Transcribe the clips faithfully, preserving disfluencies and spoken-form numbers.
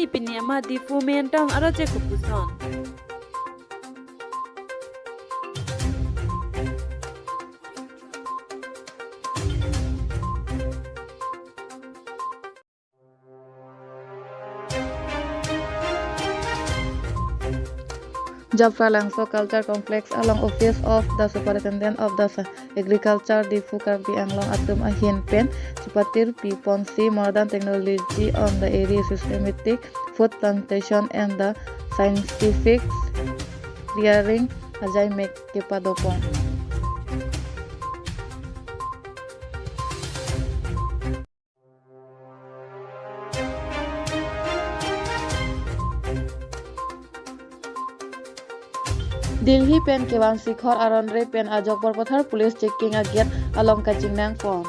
Pini ama Diphu main town aro chek kopuson. Japralangso Culture Complex along Office of the Superintendent of the Sa-, Agriculture, Diphu, Karbi Anglong atum ahin pen chepatirpi ponsi modern technology on the area, systematic food plantation and the scientific rearing ajaimek kepadopon. Delhi pen kevan Sikhor aron-re pen ajok Borpathar Police checking a-gate along kachingnang pon.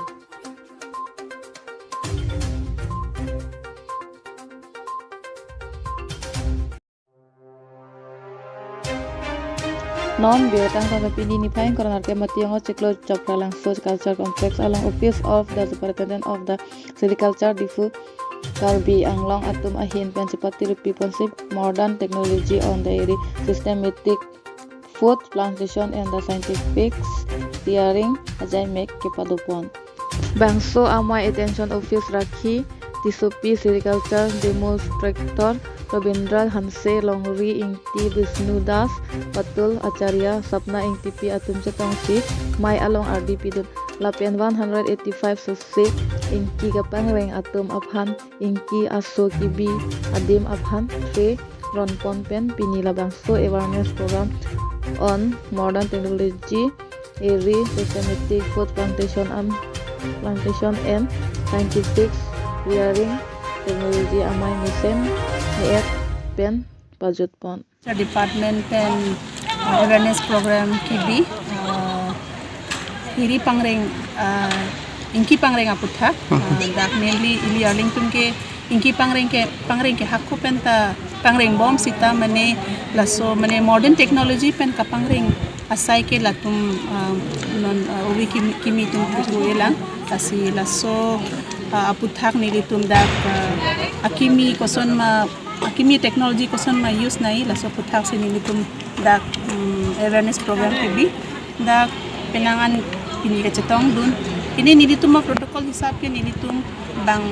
Non birta tangka pini niphai ingkoi ra nerkep Mati ango chiklo Japralangso Culture Complex along Office of the Superintendent of the Sericulture, Diphu, Karbi Anglong atum ahin pen chepatirpi ponsi modern technology on the area, systematic food plantation and the scientific rearing ajaimek kepadopon. Bangso amei Extension Officer Rakhi Tissopi, Sericulture Demonstrator Rabindra Hanse, Longri Ingti, Bishnu Das, Patul Acharya, Sapna Ingtipi atum chetongsi mei along ardi pidun. Lapen one hundred eighty-five sose ingki kapangreng atum aphan ingki aso kibi adim aphan tre ronpon pen pini labangso awareness program on modern technology, area, systematic food plantation and, plantation and scientific rearing technology amei mesen me-et pen pajutpon. Department pen, uh, awareness program kibi, uh, hiri pangreng, uh, ingki pangreng aputhak, uh, dak mainly ili arleng tum ke ingki pangreng ke, pangreng ke hako pen ta pangrengbom sita mane laso mane modern technology pen kapangreng asai ke latum, ah, non, ah, ove kimi, kimi atum putu elang. Lasi laso, ah, aputhak nelitum dak, ah, akimi koson ma, akimi technology koson ma use nangji, laso aputhak si nelitum dak, mm, awareness program kibi. Dak penang an pini kachetongdun. Pini nelitum a-protocol hisap ke nelitum bang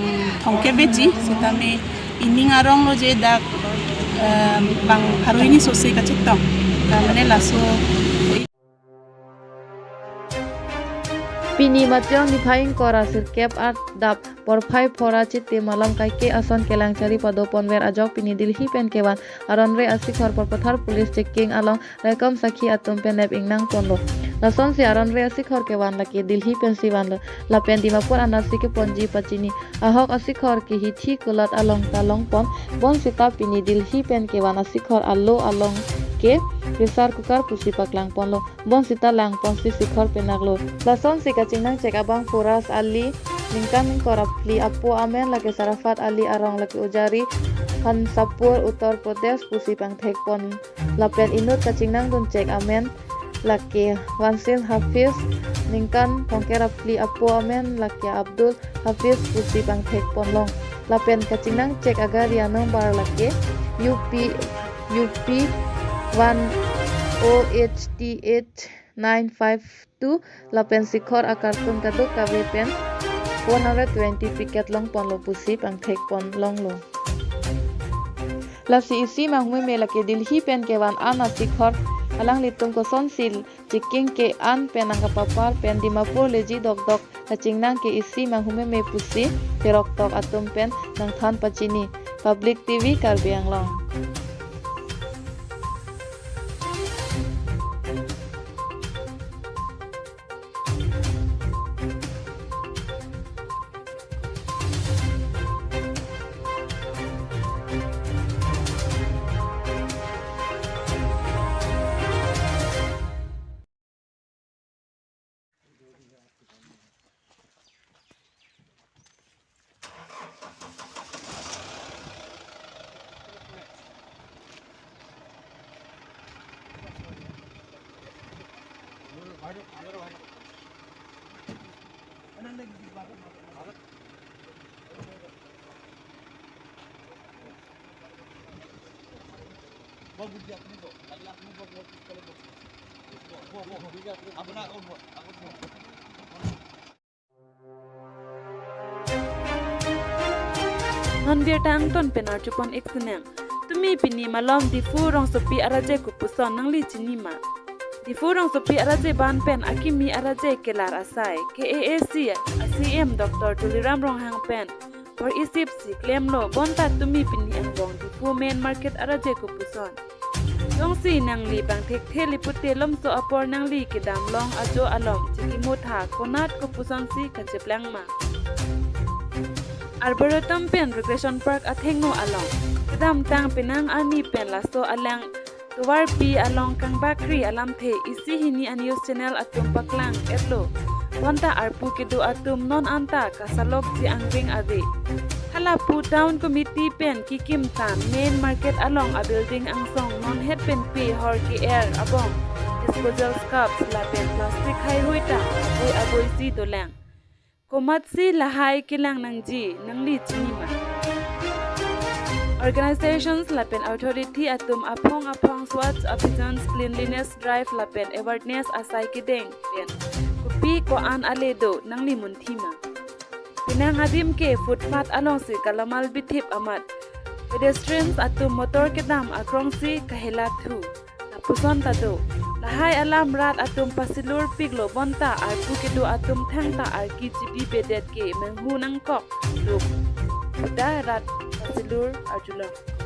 thomkep beji, sitame ining arong lo je dak, em, bang pharo hini sose kachetong. Ta mane laso. Pini Mati ango niphai ingkoi ra sirkep adap porphai pharo chiti malom kaike ason kelang chari padoponver ajok pini Delhi pen kevan aron-re asikhor Borpathar Police checking along raikom sakhi atum pen nep ingnang ponlo. Lasonsi aron-re asikhor kevan lake Delhi pensi vanlo. Lapen Dimapur anatsi keponji pachini. Ahok asikhor ke hithi kulat along ta longpon. Bonsita pini Delhi pen kevan asikhor alo along ke pressure cooker pusi paklangponlo. Bonsita langponsi sikhor penaklo. Lasonsi kachingnangchek abang Furas Ali, ningkan ingkoi ra phli apo amen lake Sarafat Ali arong lake Ujari Hansapur, Uttar Pradesh pusi pangthekpon. Lapen inut kachingnangdunchek amen lake Vansin Hafiz, ningkan thomkep ra phli apo amen lake Abdul Hafiz pusi pangthekponlong. Lapen kachingnangchek agari anumber lake U P, U P one O H T H nine five two, lapen sikhor a-carton kadokave pen one hundred twenty packet longponlo pusi pangthekponlonglo. Lasi isi manghumeme lake Delhi pen kevan an asikhor alanglitum kosonsi checking ke-an pen nangkapapar pen Dimapur leji dokdok kachingnang ke isi manghumeme pusi cheroktok atum pen nangthan pachini. Public T V Karbi Anglong. Non birta angton pen arjupon ik sinang. Tumi pini malom Diphu rongsopi araje kopuson nangli chini ma? Diphu rongsopi araje ban pen akimi araje kelar asai K A A C a C E M Doctor Tuliram Ronghang pen bor-isip si klemlo bonta tumi pini angbong Diphu main market araje kopuson. Jongsi nangli bang thekthe li pute lomso apor nangli kedam long ajo alom chikimutha konat kopusonsi kacheplang ma? Arboretum pen Recreation Park athengno along kedamtang penang arni pen laso alang tovarpi along kangbakri alamthe isi hini a-news channel atum paklang-etlo. Bonta arpu kedo atum non anta kasalokji angring ave. Halapu town committee pen kikimtan main market along a-building angsong non het pen pe hor ke-er abong disposal cups lapen plastic haihui ta aboi aboisi dolang. Komatsi lahai kelang nangji nangli chini ma? Organizations lapen authority atum aphong aphong Swachh Abhiyan, cleanliness drive lapen awareness asai kedeng pen kopi ko-an ale do nangli munthi ma? Penang adim ke footpath alongsi kalamal bithip amat pedestrians atum motor kedam akrongsi kahela thu lapuson ta do. Lahai alam rat atum pasilur piklo bonta arpu kedo atum thangta arki chibi bedet ke manghu nangkok luk. Puta rat pasilur arjulong.